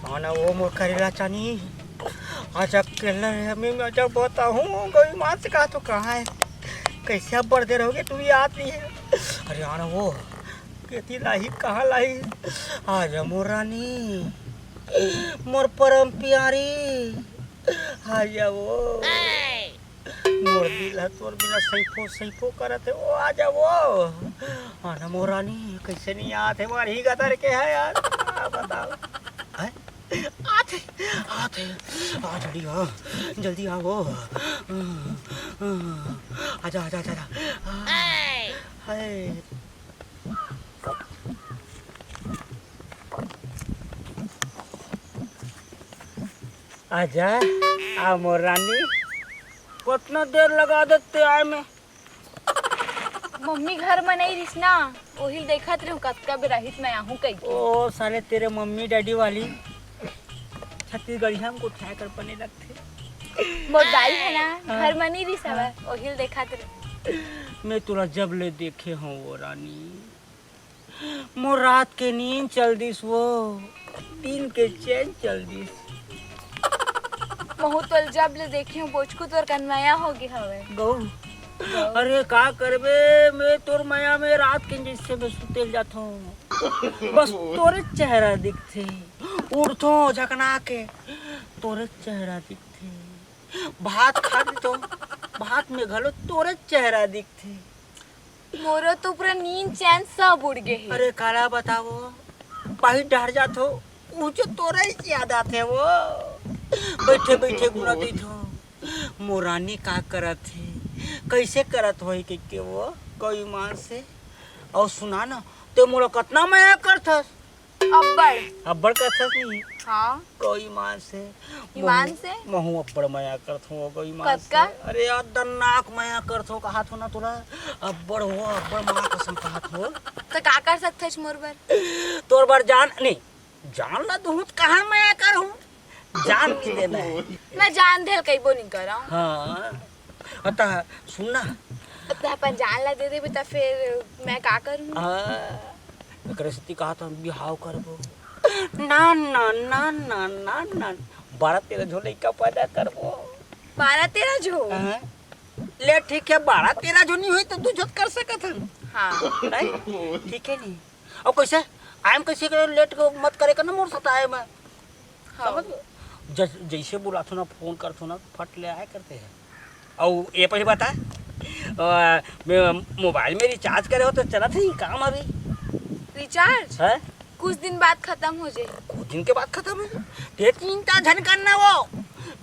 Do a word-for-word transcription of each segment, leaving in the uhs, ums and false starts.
आना वो मोर करेला चानी, आज अकेला है, मैं, मैं जब बताऊँ, गई माँ से कहा तो कहाँ है, कैसे अब बड़ देर हो गई, तू भी आत नहीं है। अरे आना वो, केती लाही, कहाँ लाही, आजा मोर रानी, मोर परम प्यारी, आजा वो। मोर दिल ह तोर बिना सैफो सैफो करत हे, ओ आजा वो। आना मोर रानी, कैसे नहीं आत हे, मारही गतर के है यार, का बताओ। हैं? आत हे, आत हे, आ जल्दी आ, जल्दी आ वो। आजा, आजा, आजा, आजा। हाय। आजा, आ मोर रानी, कतना देर लगा देते आए में। मम्मी घर म नइ रिस ना, ओहिल देखत रहूं कतका बेर आहिस मैं आहूं कहिके। ओ साले तेरे मम्मी डैडी वाली छत्तीसगढ़िया में गोठिया कर बने लगथे। मोर दाई है ना, हाँ। घर म नइ रिस हवय, हाँ। ओहिल देखत रहूं। मैं तोला जब ले देखे हूँ वो रानी, मोर रात के नींद चल दिस वो, दिन के चैन चल दिस। महू तोल जब ले देखे हूँ, बोचकू तोर कन मया हो गे हवय। गऊ, गऊ। अरे का करबे, मैं तोर मया में रात के जैसे में सुते ल जाथों, बस तोरे चेहरा दिखथे। उठथों झकना के, तोरे चेहरा दिखथे। भात खा लेथों, भात में घलो तोरे चेहरा दिखथे। मोरो तो पूरा नींद चैन सब उड़ गे हे। अरे काला बतावो, बाहिर डहर जाथो, ऊंचे तोरा ही याद आथे वो। बैठे बैठे गुना देथो, मोर रानी का करत हे, कैसे करत होही कहिके वो, गऊ ईमान से। अउ सुना ना, ते मोला कतना मया करथस? अब्बड़। अब्बड़ करथस नहीं? हाँ। गऊ ईमान से। ईमान से? महू अब्बड़ मया करथों, गऊ ईमान से। कतका? अरे यार, दन्नाक मया करथों, कहाथों ना तोला। अब्बड़ हो, अब्बड़ माँ कसम कहाथों। त का कर सकथस मोर बर? तोर बर जान, नहीं, जान ला दूहूं त कहाँ मया करहूं? जान नहीं देना है। मैं जान देल कहिबो नहीं करहूं। हाँ। अतः सुन ना। त अपन जान ला दे देबे त फिर मैं का करूं? हाँ। एकरे सेती कहाथों बिहाव करबो। ना, ना, ना, ना, ना, ना। बारह तेरह झो लइका पैदा करबो। बारह तेरह झो? हाँ। ले ठीक है, बारह तेरह झो नहीं होई त दू झो कर सकत हन। हाँ। नहीं? ठीक है नहीं। अब कैसे? आए म कैसे करे, लेट को मत करे कर ना मोर साथ आए म। हाँ। समझ? जस-, जैसे बुलाथों ना, फोन करथों ना, फट ले आए करते हैं। अउ ये पहले बता, अ, मैं मोबाइल में रिचार्ज करे हो त चलत हे काम अभी? रिचार्ज? हैं? कुछ दिन बाद खतम हो जाही। कुछ दिन के बाद खतम हो जाही? ते चिंता झन करना वो।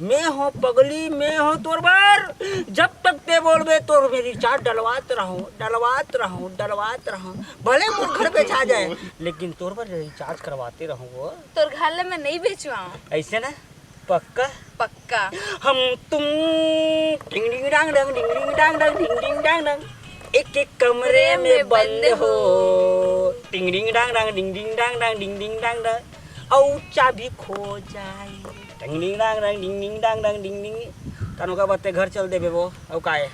मैं हों पगली, मैं हों तोर बर। जब तक ते बोलबे तोर में रिचार्ज डलवात रहूं, डलवात रहूं, डलवात रहूं। भले मोर घर बेचा जाए, लेकिन तोर बर रिचार्ज करवाते रहूं वो। तोर घर ले मैं नहीं बेचवाऊं। ऐसे ना? पक्का? पक्का। हम तुम टिंग डिंग डांग डंग, डिंग डिंग डांग डंग, डिंग डिंग डांग डंग, एक एक कमरे में बंद हो। टिंग डिंग डांग डंग, डिंग डिंग डांग डंग, डिंग डिंग डांग डंग, अउ चाबी खो जाए। टिंग डिंग डांग डंग, डिंग डिंग डांग डंग, डिंग डिंग। तनु का बत्ते घर चल देबे वो, अउ काए?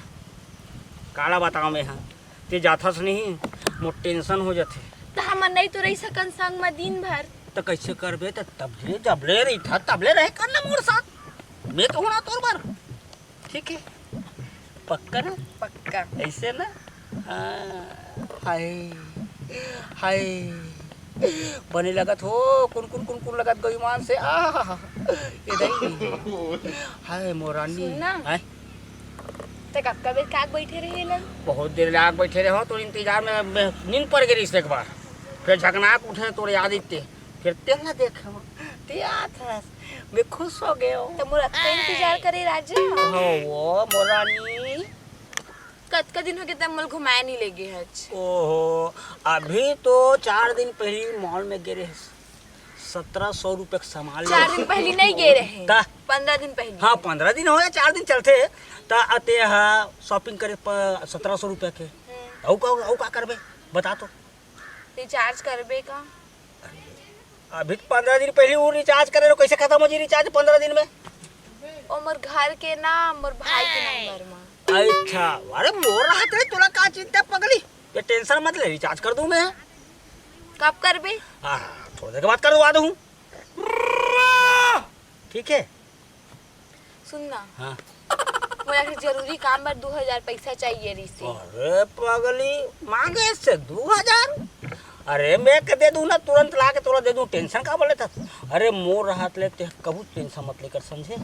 काला बताओ मैं, हाँ। ते जाथस नहीं, मोर टेंशन हो जाथे। त हमन नहीं तो रही सकन संग म दिन भर। त कैसे करबे? त तब ले, जब ले रही था, तब ले रहे करना मोर साथ। मैं तो हूं ना तोर बर। ठीक है? पक्का ना? पक्का। ऐसे ना? हाँ। हाय। हाय। बने लगत हो, कुन कुन, कुन कुन लगत गो ईमान से। आहा। ये दही। हाय, मोर रानी। सुन ना। हाय। ते कब, कब तक आग बैठे रहे लन? बहुत देर ले आग बैठे रहे हो, तो इंतजार में, में नींद पड़ गई एक बार। फिर झकनाक उठे, तोर याद इत्ते। फिर तेल ना देखे हो। ते आत हस। मैं खुश हो गए हो। तो मोर अत्ता इंतजार करे राजा। हो, वो, मोर रानी। कतका दिन हो गए तब मोल घुमाए नहीं ले गए हच। ओहो, अभी तो चार दिन पहले मॉल में गे रहे। सत्रह सौ रुपये के सामान ले। चार दिन पहले नहीं गए रहे। ता? पंद्रह दिन पहले। हाँ, पंद्रह दिन हो या चार दिन चलते। ता अते हा shopping करे प-, सत्रह सौ रुपये के। हम्म। अउ का, अउ का करबे? बता तो। रिचार्ज करबे का? अभी तो पंद्रह दिन पहले वो रिचार्ज करे रहो, कैसे खत्म हो जी रिचार्ज पंद्रह दिन में? ओ मोर घर के ना, मोर भाई के नंबर में। अच्छा, अरे मोर हाथ रे, तोला का चिंता पगली? ये टेंशन मत ले, रिचार्ज कर दूं मैं। कब करबे? हाँ, थोड़ी देर के बाद करवा दूं। ठीक है। सुन ना। हाँ। मोला एक जरूरी काम बर दू हजार पैसा चाहिए रहिसे। अरे पगली, मांगे से दू हजार? अरे मैं के दे दूं ना, तुरंत ला के तोला दे दूं, tension का बोले था? अरे मोर हाथ ले ते कभू tension मत लेकर, समझे?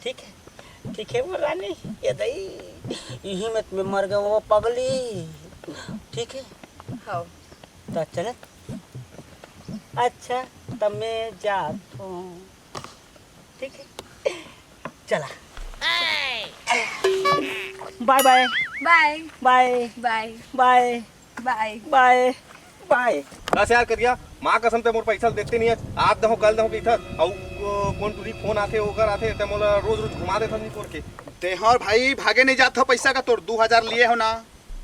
ठीक है, ठीक है मोर रानी, ये दई, यही में तुम्हें मर गए वो पगली। ठीक है। हाँ। तो चले। अच्छा, तब मैं जात हूँ। ठीक है, चला। बाय बाय। बाय। बाय। बाय। बाय। बाय। बाय। बाय। बस यार करिया, माँ कसम ते मोर पैसा देते नहीं है। आज दहो, कल दहो कहिथस। अउ को-, कोन टुरी फोन आथे, ओकर आथे, ते मोला रोज रोज घुमा देथस निपोर के। ते हर भाई भागे नहीं जात हो पैसा का, तोर दू हजार लिए हो ना,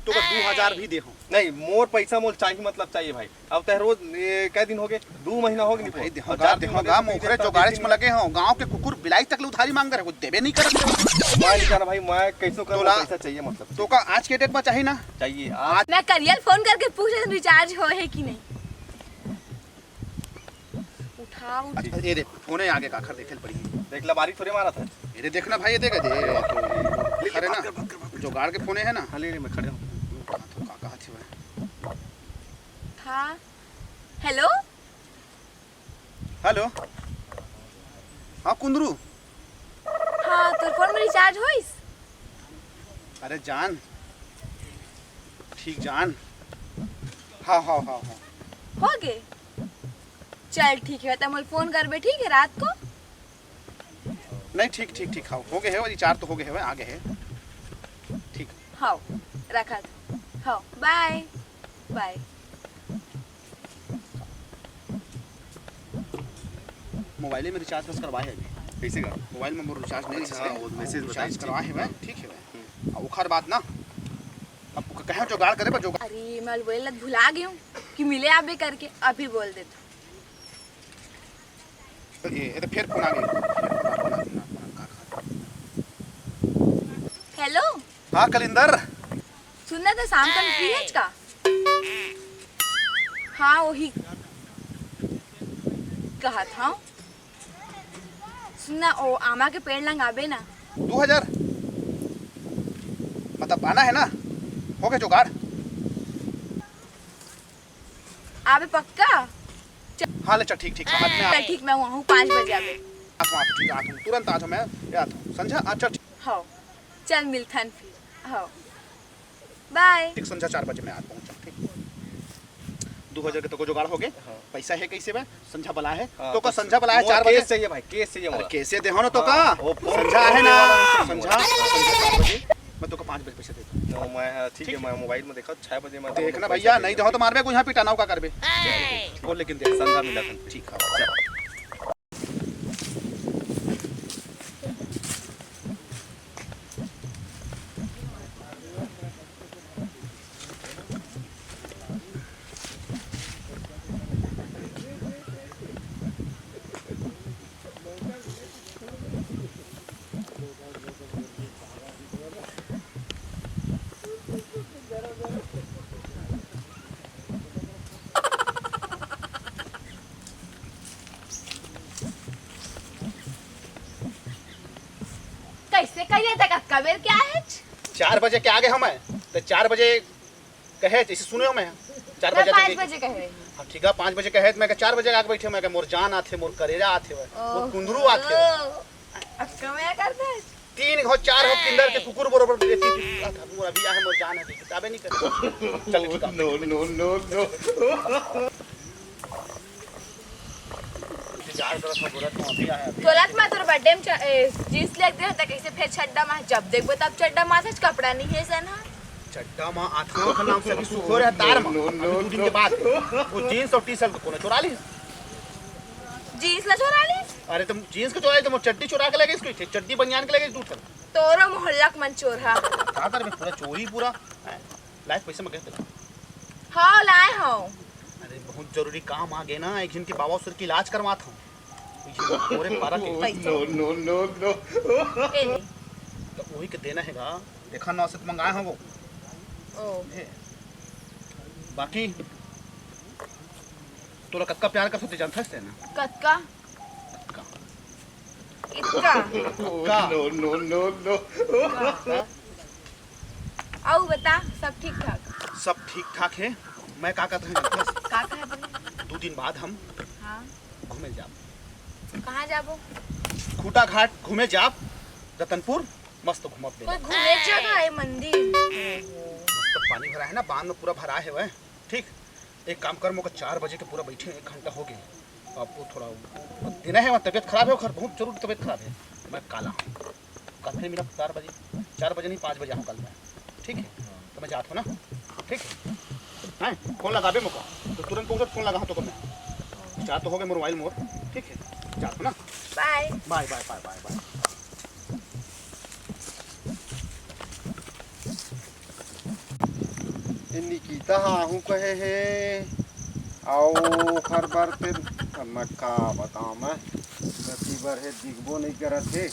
तो का दू हजार भी दे हो। नहीं, मोर पैसा मोल चाहिए, मतलब चाहिए भाई। अब तह रोज, ये कै दिन हो गए? दू महीना हो गए नहीं भाई, फोन। देहो और गा, चार दिन देहो हो गए गा, तो मोखरे तुझे जोगाड़ेच में लगे हो। गांव के कुकुर बिलाई तक ले उधारी मांग रहे, कुछ देबे नहीं करत। मैं नहीं जाना भाई, मैं कैसो कर तोला पैसा चाहिए, मतलब। तो का आज के डेट में चाहिए ना? चाहिए आज। मैं करियल फोन करके पूछ लेथन रिचार्ज हो है कि नहीं। उठा, उठा। अच्छा, ये देख, फोन है आगे का, खर देखे ल पड़ी। देख, लबारी थोड़े मारा था। ये देख ना भाई, ये देख, ये देख, अरे ना, जोगाड़ के फोन है ना। हाँ, ले, ले, मैं खड़े हूँ। का, का, का थी भाई? हाँ, हेलो। हेलो। हाँ, कुंदरू। हाँ, तोर फोन में रिचार्ज होइस? अरे जान, ठीक जान। हाँ, हाँ, हाँ, हाँ। हो गे? चल ठीक है, त मोल फोन करबे, ठीक है, रात को। नहीं, ठीक, ठीक, ठीक, हाँ, हो गए है, रिचार्ज तो हो गए है, आ गए है। ठीक। हाँ, रखा था। हाँ, बाय, बाय। मोबाइल में रिचार्ज बस करवाए है अभी। कैसे का? मोबाइल में मोर रिचार्ज नहीं अच्छा, रिचार्ज वो मैसेज रिचार्ज बताइए। करवाए है भाई, ठीक है भाई। हम्म। आ, ओखर बाद ना, अब क-, कहे जुगाड़ करे बा जुगाड़। अरे, मैं बोले लत भुला गई हूँ कि मिले आबे करके, अभी बोल दे तू। तो ये, ये तो फिर फोन आ गई। हेलो। हाँ, कलिंदर। सुनना तो शाम का फ्री है का? हाँ, वही कहा था। सुनना, ओ आमा के पेड़ लंग आबे ना। दू हजार? मतलब आना है ना? हो गया जुगाड़? आबे पक्का? हाँ, ले चल, ठीक, ठीक, मैं आ चल, ठीक, मैं वहाँ हूँ, पाँच बजे आबे। आ, आ, ठीक, आ, तुरंत आ जाओ, मैं आ जाऊँ। संझा, आ, चल, ठीक। हाँ, चल मिलथन फिर। हाँ, बाय। ठीक, संझा चार बजे मैं आ पहुँचा, ठीक। दू हजार के तो को जुगाड़ हो गए। हाँ। पैसा है कैसे बा? संझा बला है। हाँ, तो का तो संझा बला है मोर चार बजे। कैश चाहिए भाई, कैश चाहिए अरे मोला। कैसे दे हो ना तो हाँ, का? वो फोन संझा है ना? वाला संझा, संझा चार बजे। मैं तो का पाँच बजे पैसा देता हूँ। तो मैं, हाँ, ठीक है, ठीक। मैं मोबाइल में देखा, छह बजे मैं देखना पैसा भैया, दे नहीं दूँ। दे हो तो मारबे, कुछ यहाँ पिटाना का करबे। ठीक है, ठीक है। वो लेकिन देख, संझा मिला था। ठीक है, चल। कैसे कहिए तक कतका बेर के आए? चार बजे के आगे हम आए, तो चार बजे कहे, जैसे सुने हो मैं, चार मैं बजे पाँच तक बजे कहे रही। हाँ, ठीक है, पाँच बजे कहे, तो मैं कहा, चार बजे आके बैठे, मैं कहा, मोर जान आथे, मोर करेजा आथे, मोर ओहो। कुंदरू आथे। अब कमाया करता है। तीन हो, चार हो, किंदर के कुकुर बरोबर, ये चीज, आ, था, मोर अभी आए, मोर जान है, किताबें नहीं करते। चल, ठीक है। No, no, no, no। तोला तो मैं तोर बर्थडे में च-, ए, जींस ले दे, त कैसे फेर चड्डा मा, जब देखबो तब चड्डा मा, आज कपड़ा नहीं है सन, हाँ। चड्डा मा आथा का नाम से अभी सुखो रहा तार मा। No, no, अभी दो दिन के बाद वो जींस और टी शर्ट को कोने चुरा ली? जींस ला चुरा ली? अरे तुम जींस को चुरा ली, तुम चड्डी चुरा के ले गई इसको, चड्डी बनियान के ले गई दू ठन। तोरो मोहल्ला के मन चोर हा। का कर बे, पूरा चोरी पूरा। लाइफ पैसे में गए थे। हाँ, लाए हो। अरे बहुत जरूरी काम आ गए ना, एक जन के बाबा सर की इलाज करवात हूँ। पूरे पारा के। पैसा। No, no, no, no। ए ले। तो वही के देना है गा। देखा ना, औसत मंगाए हो वो। ओ। हे। बाकी तोला कतका प्यार कर सकते जानता है ना? कतका? कतका? का? का? No, no, no, no। का? अउ बता, सब ठीक ठाक? सब ठीक ठाक हे। मैं का कहत हूँ, बस का कहत हूँ? दू दिन बाद हम हाँ। घूमे जाब। कहाँ जाबो? खूटा घाट घूमे जाब, रतनपुर मस्त घूमब। कोई घूमे जगह है, मंदिर? मस्त पानी भरा है ना, बांध में पूरा भरा है वह। ठीक, एक काम कर, मोका चार बजे के पूरा बैठे, एक घंटा हो गए। अब वो थोड़ा दिन है, वहाँ तबीयत खराब है, ओकर बहुत जरूरी तबीयत खराब है। मैं काला हूँ, कल फिर मिला चार बजे, चार बजे नहीं, पाँच बजे आऊँ कल मैं। ठीक है, तो मैं जात हूँ ना। ठीक है, हैं, फोन लगाबे मोका, तो तुरंत पहुँचत फोन लगा हूँ तो मैं। चार तो हो गए मोर मोबाइल मोर। ठीक है, जात हूँ ना। बाय। बाय, बाय, बाय, बाय, बाय। ए निकिता ह आहू कहे हे, अउ ओखर बर तेन, अब मैं का बतावं, मैं कति बर हे, दिखबो नइ करत हे।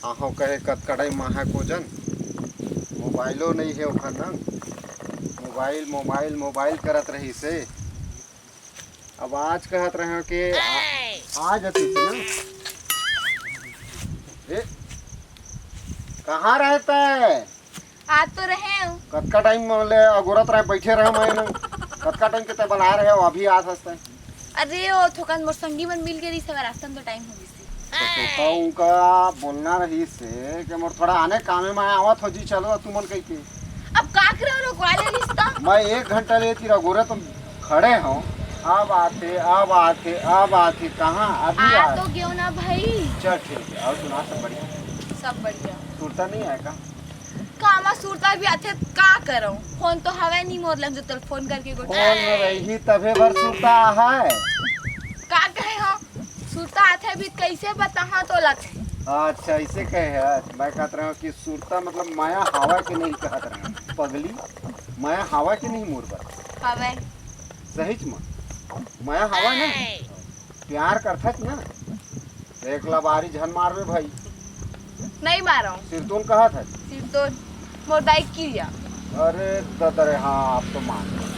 आहू कहे कतका टाइम माहे कोजन, मोबाइलो नइ हे ओखर नंग, मोबाइल, मोबाइल, मोबाइल करत रहिस हे। अब आज कहत रहे हो कि आ, आ जाती थी ना। ए, कहाँ रहे तै? आ तो रहे हो। कतका टाइम ले अगोरत रहे, बैठे रहे मैं ना। कतका टाइम के तै बला रहे हो, अभी आ सकते हैं। अरे, ओ थोकन मोर संगी मन मिल के रही सवेर, रास्ता में तो टाइम हो गई। तो तोका उनका बोलना रहिस हे कि मोर थोड़ा आने कामे में आवत हो जी, चलो तुमन कह के। अब का करे, रुकवा ले रिश्ता। मैं एक घंटा ले तिर अगोरत खड़े हो, अब आथे, अब आथे, अब आथे, कहाँ अभी आ आ तो गयो ना भाई। चल ठीक है, अउ सुना, सब बढ़िया? सब बढ़िया। सुरता नहीं आय का? कामा सुरता भी आथे, का करव? फोन तो हवे नहीं मोर लग, जो तोल फोन करके गोठिया। फोन में रही तभे बर सुरता है। का कहे हो? सुरता आथे भी कइसे बताहा तोला कहे? अच्छा, ऐसे कहे है। मैं कहत रहे हो कि सुरता मतलब माया हवा के नहीं कहत रहे हो। पगली, माया हवा के नहीं मोर बर। हवे। सहीच में? माया हवा ना? प्यार करथस ना? एक लबारी झन मारबे भाई। नहीं मारो। सिरतोन कहत है। सिरतोन मोर दाई किरिया। अरे ददरे, हाँ, आप तो मान गए।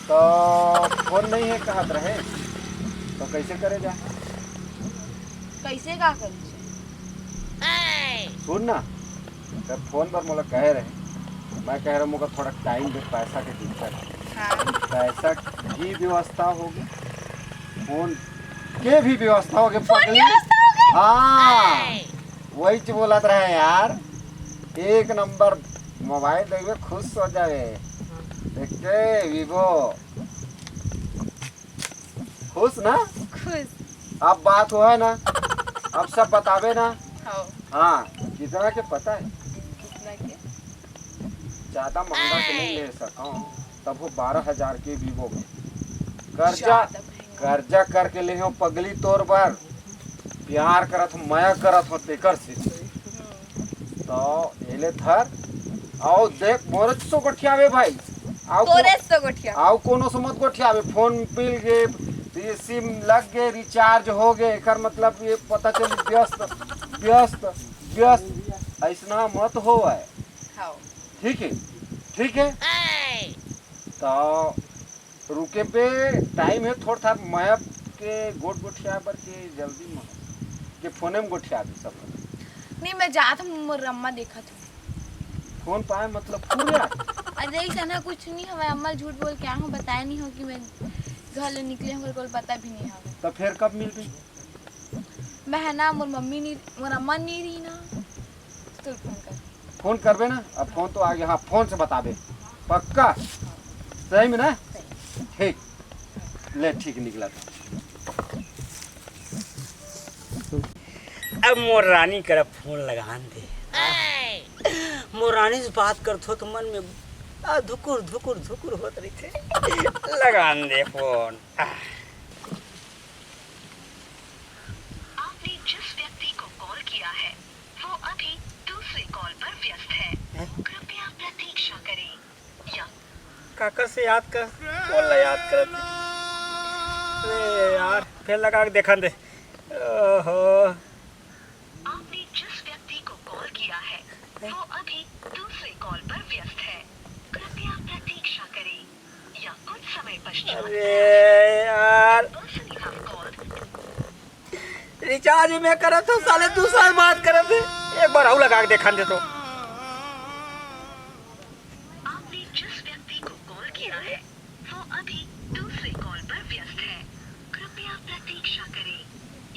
तो फोन नहीं है कहत रहे, तो कैसे करे जा? कैसे का करी? सुन ना, जब फोन पर मोला कहे रहे, मैं कह रहा हूँ, मोला थोड़ा टाइम दे, पैसा के दिक्कत है। हाँ। पैसा की व्यवस्था होगी, फोन के भी व्यवस्था होगी, फोन पगली। व्यवस्था होगी? हाँ, वही बोलत रहे यार, एक नंबर मोबाइल देखबे, खुश हो जावे। देखते वीवो। खुश ना? खुश। अब बात हो है ना, अब सब बताबे ना। हाँ। हाँ, कितना के पता है? कितना के? ज्यादा महंगा के नहीं ले सकूं, तब वो बारह हजार के वीवो में। कर्जा, ज्यादा महंगा। कर्जा करके ले हो पगली तोर बर। प्यार करत हो, मया करत हो, तेकर से। हम्म। तो एले धर, अउ देख, मोरे सो गोठियावे भाई। अउ तोरे को-, सो गोठिया। अउ कोनो से मत गोठियावे, फोन मिल गे, ये सिम लग गे, रिचार्ज हो गे, एकर मतलब ये पता चली व्यस्त, व्यस्त, व्यस्त, ऐसना मत होवय। हाँ। ठीक है, ठीक है। तो रुके पे टाइम है, थोड़ा था मैप के गोठ गोठिया बर के जल्दी में के फोने में गोठिया दे सब। नहीं, मैं जात हूँ, मोर अम्मा देखत हूँ। फोन पाए मतलब पूरे आ। अरे ऐसा ना कुछ नहीं हवे, अम्मा झूठ बोल के आहूँ, बताए नहीं हो कि मैं घर ले निकले हूँ, कोई पता भी नहीं हवे। तो फिर कब मिलबे? मैं है ना, मोर मम्मी नहीं, मोर अम्मा नहीं रही ना, तो फोन कर। फोन करबे ना, अब फोन तो आ गया। हाँ, फोन से बताबे, पक्का? सही में ना? ठीक, ले, ठीक निकला था। अब मोर रानी करा फोन लगान दे। मोर रानी से बात करत हो तो मन में आ धुकुर धुकुर धुकुर होत रहिथे। लगान दे फोन। आपने जिस व्यक्ति को कॉल किया है, वो अभी दूसरे कॉल पर व्यस्त है। हैं? कृपया प्रतीक्षा करें या काकर से याद कर, कौन ला याद करत? अरे यार, फिर लगा के देखन दे। ओहो। आपने जिस व्यक्ति को कॉल किया है, वो अभी दूसरे कॉल पर व्यस्त है। कृपया प्रतीक्षा करें या कुछ समय पश्चात अरे यार। The person you have called। Recharge मैं करत हूँ, साले दूसरा बात करत हे। एक बार अउ लगा के देखन दे तो। आपने जिस व्यक्ति को कॉल किया है, वो अभी दूसरे कॉल पर व्यस्त है। कृपया प्रतीक्षा करें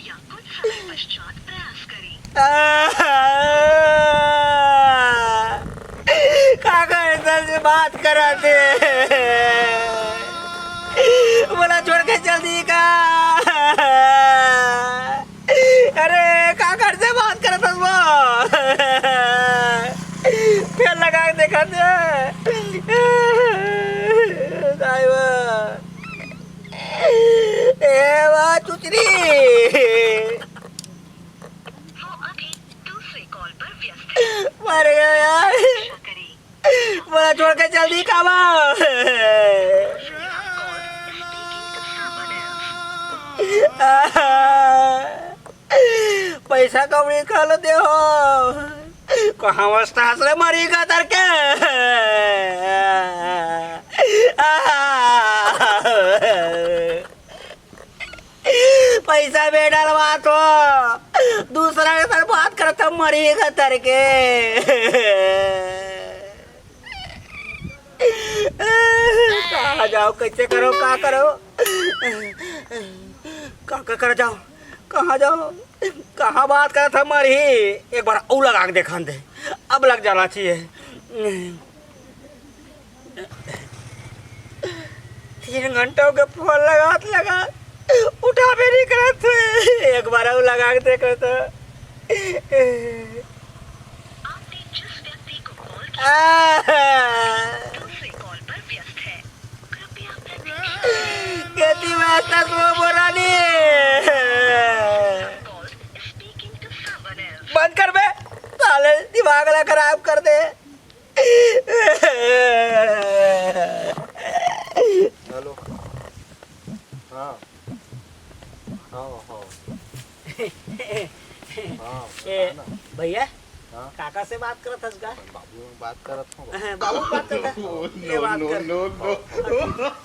या कुछ समय पश्चात प्रयास करें। काकर से बात करत हे? मोला छोड़ के चल दी का? अरे, काकर से बात करत हस वो? फेर लगा के देखत हे। दाई बा। ए बा चुचरी। वो अभी दूसरे कॉल पर व्यस्त है। मर गया यार। प्रतीक्षा करें। मोला छोड़ के चल दी का बा? Call is speaking to someone else. पैसा कौड़ी खा लो दे हो। कहाँ अवस्था हस रे मरी का तर के? पैसा में डलवा तो दूसरा के साथ बात करत हे मरी का तर के। कहाँ जाओ, कैसे करो, का करो, का, का कर जाओ, कहाँ जाओ, कहाँ बात करत हे मरी? एक बार अउ लगा के देखन दे, अब लग जाना चाहिए। तीन घंटा हो गया फोन लगात लगात, उठाबे नहीं करत हे। एक बार अउ लगा के देख तो। आपने जिस व्यक्ति को कॉल किया, आह। दूसरे कॉल पर व्यस्त है। कृपया प्रतीक्षा करें। केती व्यस्त हस वो बोरानी? Call is speaking to someone else. बंद कर बे, साले दिमाग ला खराब कर दे। हेलो। हाँ। हाँ, हाँ। हाँ, ए, बता ना। भैया, हाँ। काका से बात करत हस का? बाबू में बात करत हूँ। हाँ, बाबू बात करत हे। Oh, ये no, बात no, कर। No,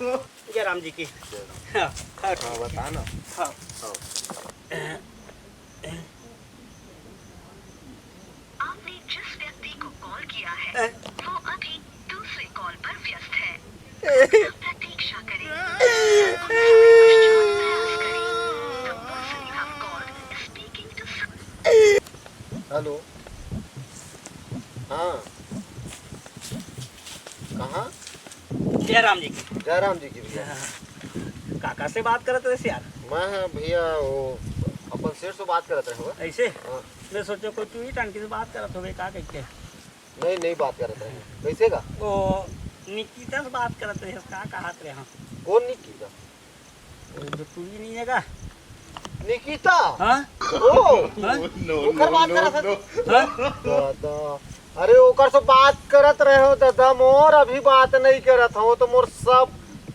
no। जय राम जी की। जय राम। हाँ, हाँ, हाँ, ठीक है। बता ना। हाँ। हाँ। आपने जिस व्यक्ति को कॉल किया है, हैं? वो अभी दूसरे कॉल पर व्यस्त है। प्रतीक्षा करें। कुछ समय पश्चात प्रयास करें। The person you have called is speaking to someone. Hello. हाँ। कहाँ? जय राम जी की। जय राम जी की भैया। काका से बात करत रहे यार। मैं, हाँ भैया, वो अपन सेठ से बात करत रहे हो। ऐसे? हाँ। मैं सोचो कोई टूरी टांकी से बात करत होगे का कह के। नहीं, नहीं बात करत रहे। कैसे का? वो निकिता से बात करत रहे, का कहत रहे हम? कौन निकिता? वो जो टूरी नहीं है का? निकिता? हाँ? ओ! हाँ? ओकर बात करत हस? हाँ? दादा, अरे ओकर से बात करत रहे हो दादा, मोर अभी बात नहीं करत हो, तो मोर सब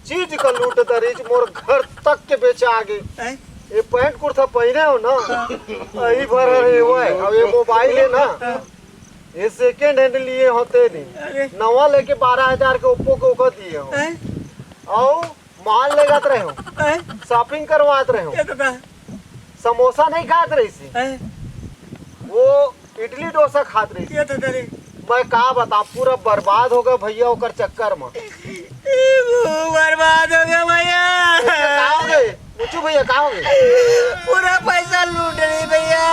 चीज का लूट दरिच, मोर घर तक के बेचा गे। हैं? ये पैंट कुर्ता पहने हो ना, हाँ। यही भर है वो है। अब ये मोबाइल है ना, हाँ। ये सेकंड हैंड लिए होते नहीं, अरे। नवा लेके बारह हजार के ओप्पो के ओकर दिए हो। हैं? और माल लेगत रहे हो, हैं? शॉपिंग करवात रहे हो, ये तो था। समोसा नहीं खात रही सी, हैं? वो इडली डोसा खात रही सी। ये तो था रे। मैं का बता, पूरा बर्बाद हो गया भैया ओकर चक्कर में। वो बर्बाद हो गया भैया। का हो गए? मुचु भैया, का हो गए? पूरा पैसा लूट रही भैया।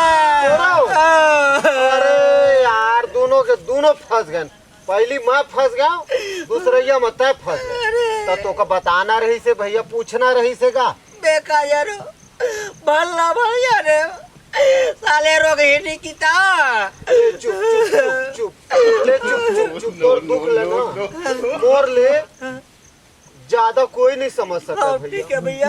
पूरा? हाँ। अरे यार, दोनों के दोनों फंस गए। पहली मैं फंस गया, दूसरैया में तय फंस गया। अरे। तो तोका बताना रही से भैया, पूछना रही से का? बेकार यारो, भला भैया रे, साले रोग ही नहीं किता। ए, चुप, चुप, चुप, चुप। ले, चुप, चुप, चुप, तोर दुख ले ना। मोर ले ज्यादा कोई नहीं समझ सकता हाँ, भैया। ठीक है भैया।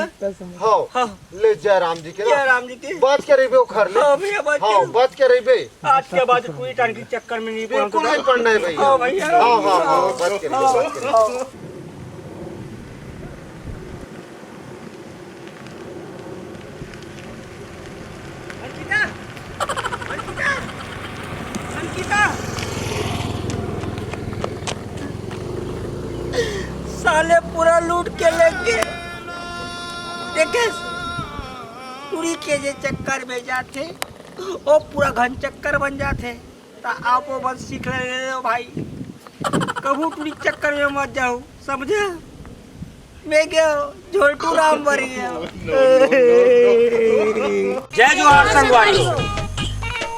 हाँ, हाँ। ले जय राम जी के ना। जय राम जी की। बच के रहिबे ओखर ले। हाँ भैया, बच के हाँ, रहिबे। बच के रहिबे। आज के बाद टूरी टांकी चक्कर में नहीं बिल्कुल पड़ना। नहीं पड़ना है भैया। हाँ भैया। हाँ, हाँ, हाँ, बच के रहिबे, हाँ, बच के रहिबे। हाँ। अंकिता, अंकिता, अंकिता, साले पूरा लूट के लेके देखे। टुरी के जे चक्कर में जाथे, वो पूरा घन चक्कर बन जाथे। त आप वो बस सीख ले लो भाई, कभू टुरी चक्कर में मत जाओ, समझे? मैं गयो, झोलटू राम बर गयो। जय जोहार संगवारी हो।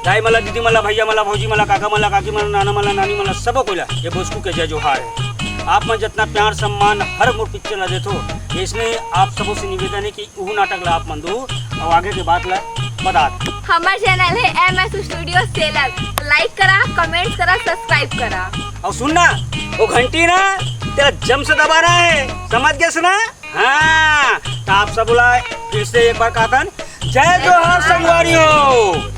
दाई मला, दीदी मला, भैया मला, भौजी मला, काका मला, काकी मला, नाना मला, नानी मला, सबो कोई ला ये बोसकू के जय जोहार है। आप मन जितना प्यार सम्मान हर मोर पिक्चर ला देथो, इसमें आप सबों से निवेदन है कि उहू नाटक ला आप मन दू और आगे के बात ला बता। हमर चैनल है एम एस स्टूडियो सेलर, लाइक करा, कमेंट्स करा, सब्सक्राइब करा। और सुन ना, वो घंटी ना तेरा जम से दबाना है, समझ गए सुना? हाँ, तो आप सब ला फिर से एक बार कहतन, जय जोहार संगवारी हो।